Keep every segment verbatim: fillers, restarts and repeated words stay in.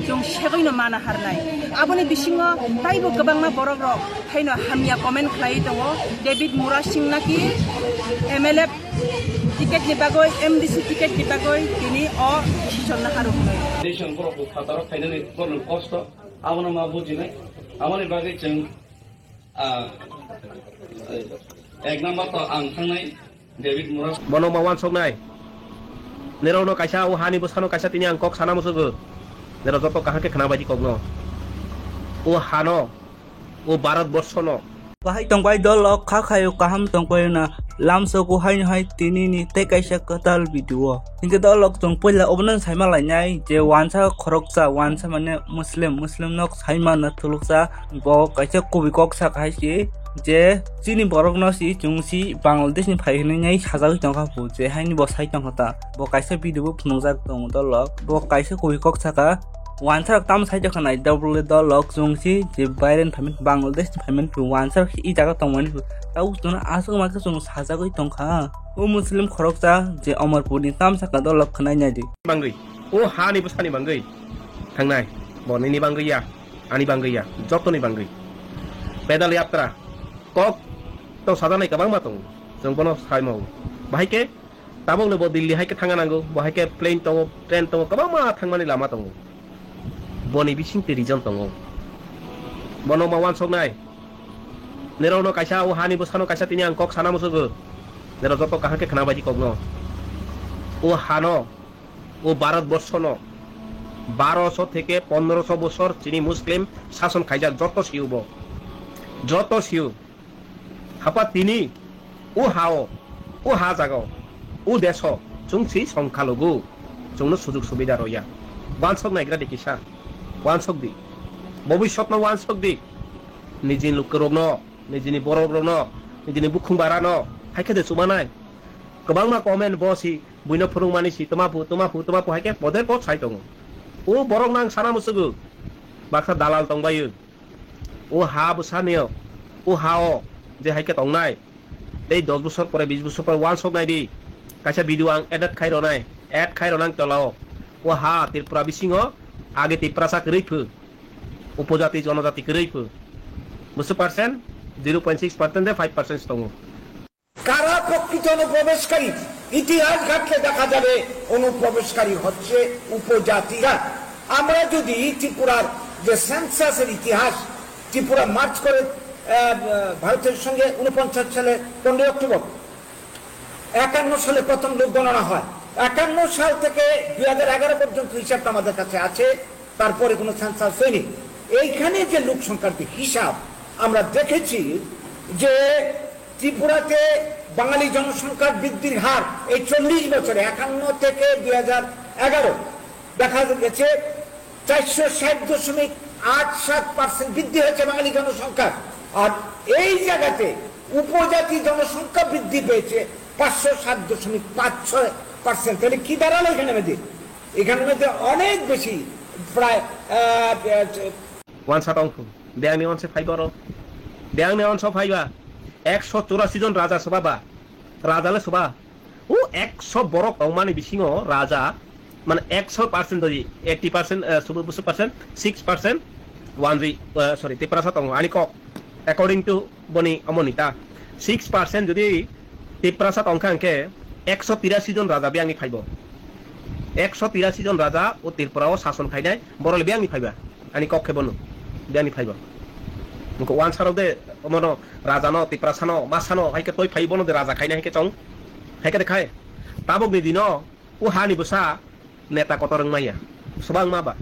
Chwng segwino mana harnai. Aboni bisingo taibo kwbangma borokrok haino hamya comment khlaiwi tongo. David Murasing naki M L A ticket ni bagwi, M D C ticket ni bagwi tini o decision naharwi hwnwi. Nation borok bo phataro khainani borokni kosto, abono ma bujinai. Aboni bagwi chwng, ah, ek number to ang thangnai. David Murasing. Bono ma wansoknai. Nerokno kaisa o hani bwsano kaisa tini ang kok sana musugo. Nerok joto kaham khe khna baidi kokno. O hano, o Bharat borshono. Bahai tongbai dol o kha khayo kaham tongbai na lamsogo haino hai tini ni tei kaisa kwtal video. Hinkhe dol o chwng puila obono saima lainai je wansa khoroksa, wansa mane Muslim, Muslim nok saima na thuluksa. Bo kaisa kubui kok sak hai si je chini borok no si chwng si Bangladesh ni phai hwnwi nai sajagwi tongkha bo je haini bo sai tongkha ta bo kaisa video bo phunukjak tongo dolok bo kaisa kubui kok saka wansa rok tamo sai tongkha nai double dolok chwng si je baire ni phaimani Bangladesh ni phaimani wansa rok i jaga tongmani tabuk chwng aswk ma khe chwng sajagwi tongkha o Muslim khoroksa je Amarpur ni tamo saka dolok khwnai nai di. Bangwi o ha ni bwsa ni bangwi thangnai bo nini bangwi ya. Ani bangwi ya, jotoni bangwi. Pedal yatra, kok to sajaknai kwbangma tongo. Chwng bono sai mao. Bahai khe tabukno bo Delhi hai khe thangna nango, bo hai khe plane tongo, train tongo, kwbangma thangmani lama tongo. Boni bising twi reason tongo. Bono ma wansoknai. Nerokno kaisa o hani bwsano kaisa tini ang kok sana musugo. Nerok joto kaham khe khna baidi kokno. O hano O Bharat borshono barosho theke pondrosho bosor chini Muslim sason khaijak, joto siyo bo, joto siyo. Hapa tini o hao, o ha jagao, o deso chwng si songkha logo, chwngno sujug subida roya. Wansok naigra di kisa, wansok di, bobisotno wansok di, nijini lukurokno, nijini borokrokno, nijini bukhung barano, hai khe de chumanai. Kwbangma comment bo si buino phwrwngmani si twma phu, twma phu, twma phu hai khe poder pot sai tongo. O borok nang sana musugo. Baksa dalal tongbaio. O ha bwsani o. O ha o je hai khe tongnai. Tei dos bosor pore, bis bosor pore wansok nai di. Kaisa video ang edit khai ronai. Add khai ronang tolao. O ha Tripura bisingo age Tiprasa kwrwi phu. Upojati jonojati kwrwi phu. Bwswk percent? Zero point six percent de five percent tongo. কারা প্রকৃত অনুপ্রবেশকারী? ইতিহাস ঘাটলে দেখা যাবে অনুপ্রবেশকারী হচ্ছে উপজাতিরা। আমরা যদি ত্রিপুরার যে সেন্সাসের ইতিহাস, ত্রিপুরা মার্চ করে, আহ, ভারতের সঙ্গে ঊনপঞ্চাশ সালে পনেরোই অক্টোবর, একান্ন সালে প্রথম লোক গণনা হয়। একান্ন সাল থেকে দুই হাজার এগারো পর্যন্ত হিসাবটা আমাদের কাছে আছে। তারপরে কোনো সেন্সাস হয়নি। এইখানে যে লোক সংখ্যার যে হিসাব আমরা দেখেছি যে ত্রিপুরাতে বাঙালি জনসংখ্যার বৃদ্ধির হার এই চল্লিশ বছরে একান্ন থেকে দুই হাজার এগারো দেখা গেছে চারশো ষাট দশমিক আট সাত পার্সেন্ট বৃদ্ধি হয়েছে বাঙালি জনসংখ্যার। আর এই জায়গাতে উপজাতি জনসংখ্যা বৃদ্ধি পেয়েছে পাঁচশো সাত দশমিক পাঁচ ছয় পার্সেন্ট। তাহলে কি দাঁড়ালো এখানে আমাদের? এখানে মধ্যে অনেক বেশি, প্রায়, আহ, আহ, Wansa tong phu. Biyangni onse phai boro. Biyangni onso phaiba. Ekso churasi jon raja soba ba. Raja le soba. O ekso borok tongmani bisingo raja, mane ekso percent doi, eighty percent, eh, subu busu percent, six percent, wanjui, eh, sorry, Tiprasa tongo. Ani kok. According to boni omoni ta six percent jodi Tiprasa tongkha hwnkhe ekso tirasi jon raja biyangni phaibo. Ekso tirasi jon raja o Tripura o sason khainai borok le biyangni phaiba. Ani kok khe bono biyangni phaiba. Wngkha wansarok de omono rajano, Tiprasano, masano hai khe toi phai bono de raja khainai hai khe chong. Hai khe de khai. Tabokni dino o hani bwsa neta kotor wngmaya. Swbang ma ba.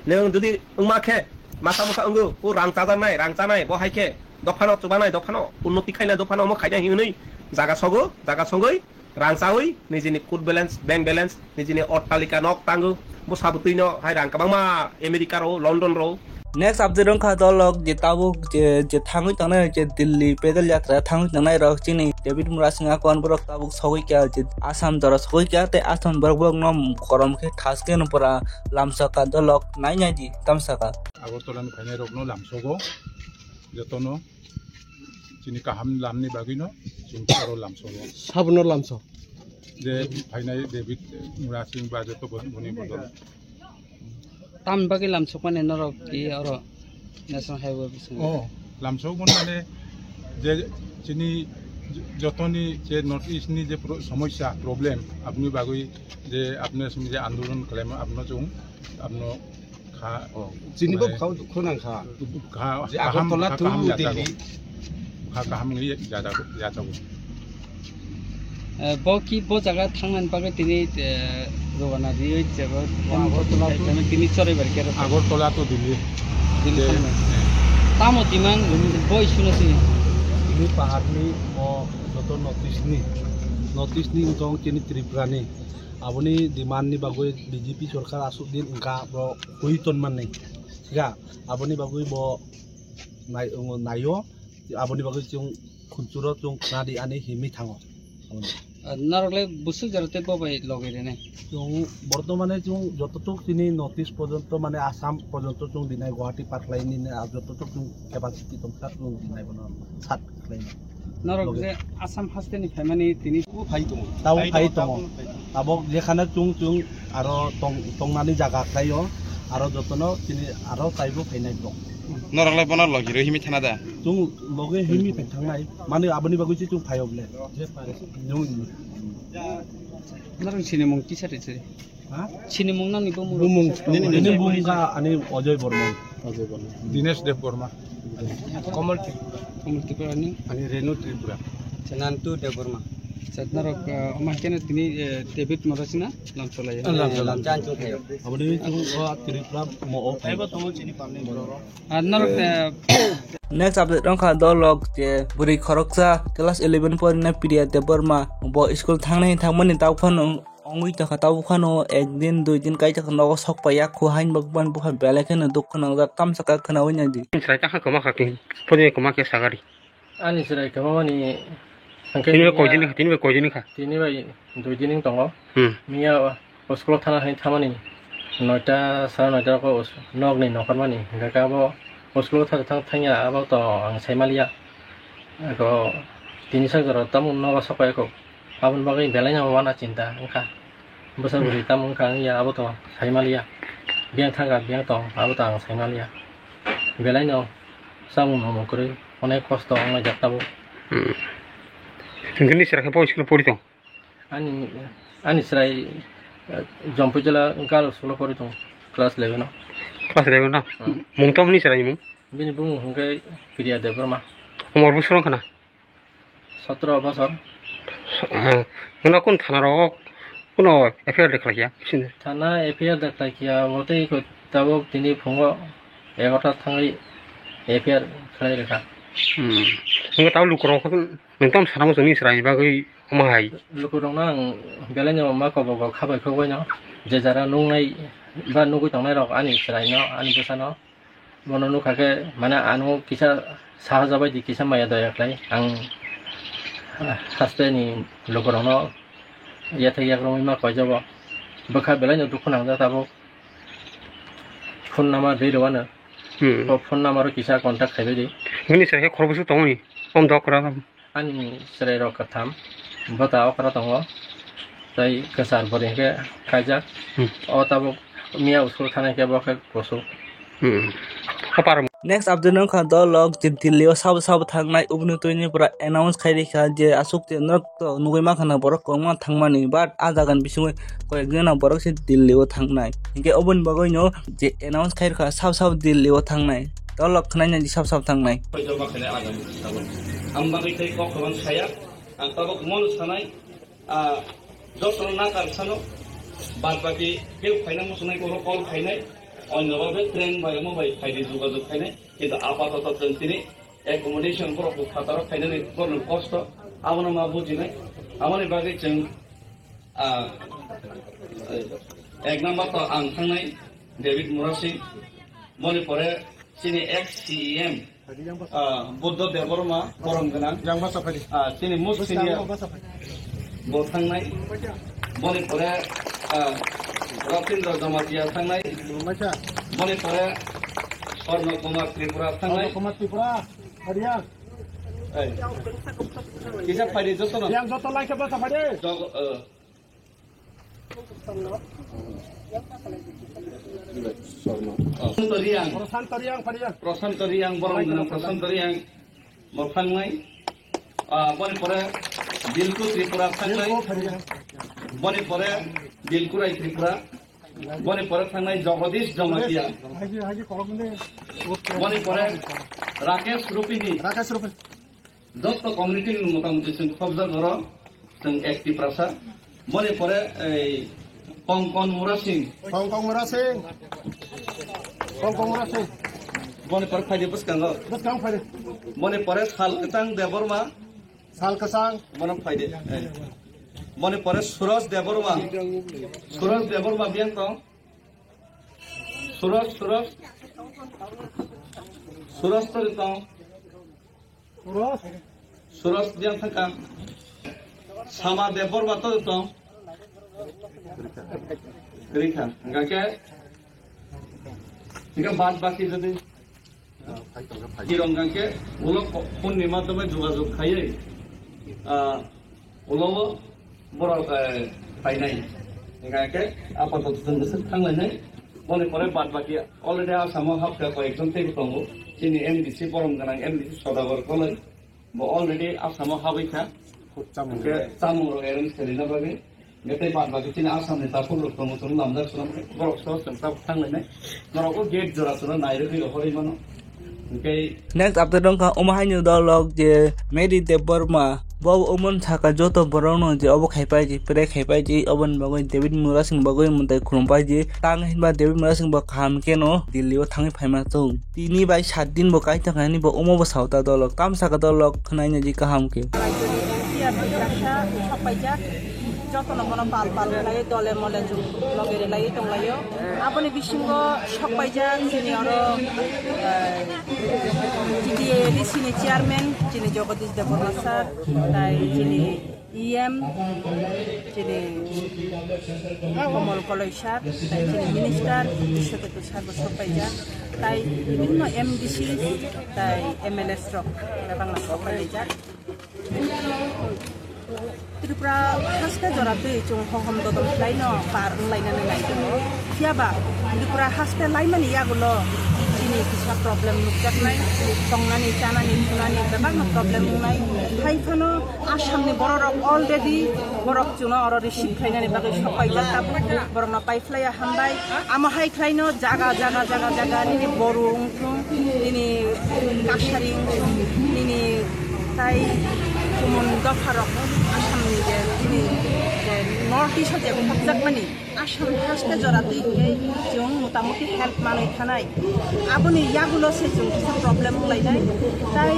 Nwng jodi wngma khe masa masa wngo, o rang chajaknai, rang chanai, bo hai khe dophano chubanai, dophano unnoti khainai, dophano omo khainai hinwi jaga sogo, jaga sogwi rang chawi nijini court balance, bank balance, nijini ottalika nok tango, bo sabutwino hai rang kwbangma America ro, London ro. Next update wngkha dolok je tabuk je, je thangwi tongnai je Delhi pedal yatra thangwi tongnai rok chini David Murasing akon borok tabuk sogwi kha je Assam jora sogwi kha tei Assam borok borok no korom khe thas khe no pura lamsaka dolok nai nai di tamsaka. Agartala ni phainai rok no lamsogo jotono chini kaham lamni bagwi no chwng oro lamsogo. Sabono lamso. Je phainai David Murasing ba joto bo-, boni bodol. Tamni bagwi lamsokmani norok ki oro National Highway bisingo? Oh, lamsokmani mane je chini jotoni je North East ni je pro-, somosya, problem, aboni bagwi je apne simi je andolon khlaima abno chwng abno kha, oh, chini bo mane khao dukhu nang kha. Kha, je kaham, Agartala kha, to kaham yachago. Delhi. Kha, kaham wngwi yachago, yachago. Eh, bo ki bo jaga thangnani bagwi tini, eh, rwna riwi jebo Agartala to tini chorwi bai khe rw. Agartala to Delhi. Delhi je, thangnai. Eh. Tamo demand bo issue no sini? Ini paharni mo joto North East ni, North East ni wngkha chini Tripura ni. Aboni demand ni bagwi B J P sorkar aswk din wngkha, bo hui tonmani. Siga, aboni bagwi bo nai-, naio, aboni bagwi chwng khunchuro chwng khwnadi ani himwi thango. Ah, norok le bwswk jora tei bo bai logi rene? Chwng bortomane chwng jototok chini North East porjonto mane Assam porjonto chwng dinai Guwahati par khlaini ne, ah, jototok chwng capacity tongkha chwng dinai bono sat khlaini. Norok logi je Assam haste ni phaimani tini bo phai tongo. Tabo phai tongo. Abo jekhane chwng chwng aro tong-, tongnani jaga khlaio, aro jotono chini aro taibo phainai tong. Norok le bono logi rw himwi thana da? Chwng logi himwi phaithangnai. Mani aboni bagwi se chwng phaio bole. Norok sinimung kisa rw se? Ha? Sinimung nani bumung? Bumung. Nini, nini bumung ka ani Ajoy Bormon. Ajoy Bormon. Dinesh Dev Borma. Kamal Tripura. Kamal Tripura ni? Ani Renu Tripura. Nantu Dev Borma. Chatnarok, ah, ama kena tini, eh, David Morasina lamsolai. Lamsolai. Lamchan chukhayo. Aboni chwng o Tripura mo o phai. Ar norok, eh, next update wngkha dolok je bwrwi khoroksa class eleven porina Priya Debbarma bo school thangnai thangmani tauphano wngwi tongkha, tauphano ek din dui din kaisa nogo sok paiya khu hain bokmani bupha belai kheno dukhu nangjak tamsaka khwnawi naidi. Chwrai kha kwma kha khe, phone kwma khe sagari. Ani chwrai kwmamani hwnkhe tini bai koi din kha, tini bai koi din kha? Tini bai dui din wng tongo. Hmm. Miya o school o thana hai thamani noita, sara noita o nokni nongkhormani, hwnkhe abo school o thang thangya abo to ang saimaliya. Eko tini sak jora tamo nogo sok pai eko, aboni bagwi belai no wana chinta wngkha. Bwsa bwrwi tamo wngkha wngya abo to saimaliya. Biyang thangkha biyang tong abo to ang saimaliya. Belai no. Samung nangmung kwrwi, onek kosto wnglaijak tabuk. Hmm. Hwnkhe nini chwrai khe bo school pori tong? Ani, ani chwrai, eh, Jompuijala Girls School o pori tong, class eleven o. Class eleven o? Hmm. Mung tamo ni chwrai ni mung? Bini bumung hwnkhe Priya Debbarma. Umor bwswk wngkha na? Sotro bosor. Ah, nwng kun thana rok kuno F I R dekhlai kya? Sini. Thana F I R dekhlai kya, bo tei ko tabuk tini phungo egarota thangwi F I R khlai rwkha. Hmm. Nwng tamo lukurok nwng tamo sana muchungni chwraini bagwi omo hai. Lukurokno ang belai no ma kobo bo khabai khogoi no je jara nungnai ba nugui tongnai rok ani chwraino ani bwsano. Bono nukha khe, mane, ano kisa sahaja bai di, kisa maya daya khlai. Ang, ah, haste ni lukurokno yathek yakrwngwi ma koijago. Bwkha belai no dukhu nangjak tabuk. Phone number rwi rwano. Hmm. Bo phone number o kisa contact khaibai di. Bini sai khe khorokbwswk tongwi, om dok kwra. Ani chwrai rok kwtham, bwta okra tongo, tei kwchar bwrwi hwnkhe kaijak. Hmm. O tabuk miya school thana khe bo khe kusu. Hmm. Next update wngkha dolok je Delhi o sabo sabo thangnai, uboni twini pura announce khai rikha je aswk je norok to nugui mankha na borok kwbangma thangmani, but a jaga ni bisingo koyek jona borok se Delhi o thangnai. Hinkhe oboni bagwi no je announce khai rwkha sabo sabo Delhi o thangnai. Tolok khwnai nai di sab sab thangnai. Ang bagwi tei kok kwbang saya, ang tabuk mono sanai, ah, jotono nakar sano, bad baki keu phaina muchungnai koro call khainai, onno babe train bai omo bai phaidi jogajog khainai, kintu apatoto chwng tini accommodation borok bo phataro khainani borokni kosto, abono ma bujinai, aboni bagwi chwng Ah, ek number to ang thangnai David Murasing, moni pore chini ex C E M, ah, Buddha Debbarma, borom gwnang. Yang basa phadi. Ah, chini most senior bo thangnai, moni pore, ah, Ratindra Jamatia thangnai, moni pore Swarno Kumar Tripura thangnai. Kumar Tripura, Hariya. Ei. Kisa phadi joto no. Yang joto lai khe basa phadi. Joto, eh, Thangnai, Sorno. Oh, Santo Riang. Prosanto Riang, Pariang. Prosanto Riang, Borong Gana, Prosanto Riang. Bo thangnai. Ah, boni pore Dilku Tripura thangnai. Dilku Pariang. Boni pore Dilku Rai Tripura. Boni pore thangnai Jagadish Jamatia. Haji, haji, kolom de. Boni pore Rakesh Rupini. Rakesh Rupini. Joto community ni motamuti chwng khobjak oro, chwng ek Tiprasa. Boni pore ei Kongkon Mura Singh. Kongkon Mura Singh. Kongkon Mura Singh. Boni pore phaidi bwskango. Bwskang phaidi. Boni pore Sal Kwchang Debbarma. Sal Kwchang. Bono phaidi. Ei. Boni pore Suraj Debbarma. Suraj Debbarma biyang tong. Suraj, Suraj. Suraj to tong. Suraj. Suraj yang thaka. Sama Debbarma to tong. Rikha. Gake. Tiga bad baki jadi. Kirong gake. Ulo phone ni madhyome jogajog khaiye. Ah, ulo Borok, eh, phainai. Hingkha khe apatot chwng bwswk thanglainai. Boni pore bad baki already Assam o hapkha koyekjon teibo tongo. Chini M D C borom gwnang M D C Sodagor Koloi. Bo already Assam o habwi kha. Hwnkhe chamung rok arrange khaina bagwi. Hingkhe tei bad baki chini Assam ni takhuk rok tongo, chwng lamjak swnam khe borok soh chwng tabuk thanglainai. Norok o gate jora jora nairwgwi rohorwi mano. Hingkhe next update wngkha omo haino dolok je Mary Debbarma, bo omo saka joto borokno je obo khaipai di, pray khaipai di, oboni bagwi David Murasing bagwi mwtai khulumpai di. Tang hinba David Murasing bo kaham kheno Delhi o thangwi phaima chwng. Tini bai sat din bo kaitang khainani bo omo bo saota dolok. Tam saka dolok khwnaina di kaham khe. Jotono bono pal pal khlaiwi dole mole chwng loge rwlaiwi tonglaio. Aboni bisingo sokpaijak chini oro, eh, T D A A D C ni chairman chini Jagadish Debbarma sir, tai chini E M chini Komol Koloi sir, tai chini minister Biswaketu sir bo sokpaijak, tai bibhinno M D C tai M L A rok bebakno sokpaijak. Tripura haste jora twi chwng hohom dodom khlaino par wnglainani nai tongo. Phiyaba Tripura haste laimani yagulo chini kisa problem nukjaknai, tongnani, chanani, thunani bebakno problem wngnai. Hai phano Assamni bororok already borok chwngno oro receive khlainani bagwi sokpaijak tabuk, borokno pai phlaiya hambai. Amo hai khlaino jaga, jaga, jaga, jaga nini boru wngthung, nini kasari wngthung, nini tai kumun dopharok Assamni je nini je North East o je khopjakmani Assam haste jora twi khe chwng motamuti help manwi thanai. Aboni yagulo se chwng kisa problem wnglainai. Tai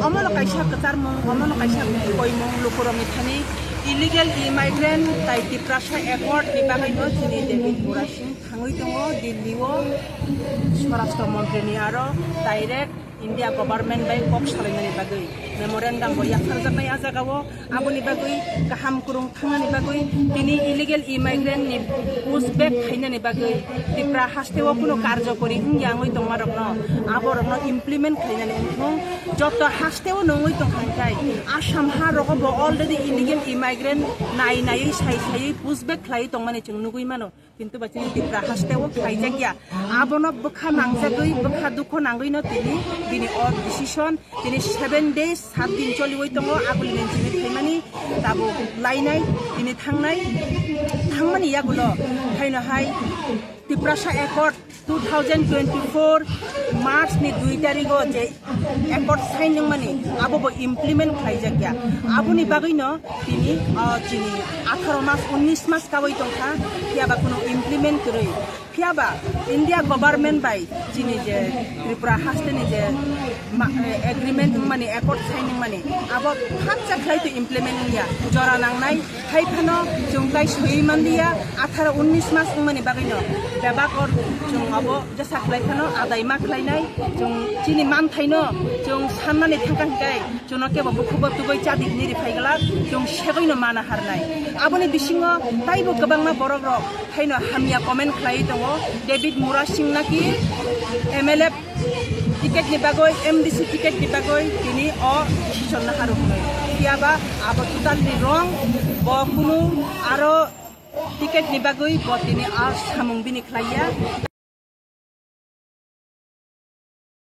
omono kaisa kwcharmung, omono kaisa koimung lukurokni thani illegal immigrant tai Tiprasa accord ni bagwino chini David Murasing thangwi tongo Delhi o Swarashtra Montri ni aro direct India government bai kok salainani bagwi memorandum bo yapharjaknai a jagao. Aboni bagwi kaham kwrwng thangnani bagwi tini illegal immigrant ni push back khainani bagwi Tipra hasteo kuno karjokori wngya wngwi tongmarokno aborokno implement khainani wngthung. Joto hasteo nungwi tongkha hwnkhe Assam ha rogo bo already illegal immigrant nai naiwi sai saiwi push back khlaiwi tongmani chwng nugwi mano. Kintu ba chini Tipra hasteo khlaijakya. Abono bwkha nangjagwi, bwkha dukho nangwino tini bini o decision, tini seven days, sat din choliwi tongo, aboni nini chini phaimani tabuk lainai, tini thangnai, thangmani yagulo haino hai Tiprasa Accord two thousand twenty-four March ni dui tarigo je accord sign wngmani abo bo implement khlaijak ya. Aboni bagwino tini, ah, chini atharo mas, unnish mas kawi tongkha, phiya ba kuno implement kwrwi. Phiya ba India government bai chini je Tripura haste ni je ma-, eh, agreement wngmani, accord sign wngmani, abo thansa khlai to implement wngya, jora nangnai. Hai phano chwng tai swiwi manliya, atharo unnish mas wngmani bagwino bebak or chwng abo jesa khlai phano adai ma khlainai. Chwng chini manthaino chwng sannani thangkha hwnkhe chwngno kebo bukhugo tubui chadi hinwi ri phai glak, chwng segwino mana harnai. Aboni bisingo taibo kwbangma borok rok haino hamya comment khlaiwi tongo. David Murasing naki M L A ticket ni bagwi, M D C ticket ni bagwi tini o decision naharok hwnwi. Phiya ba abo totally wrong, bo kunu aro ticket ni bagwi bo tini a samung bini khlaiya.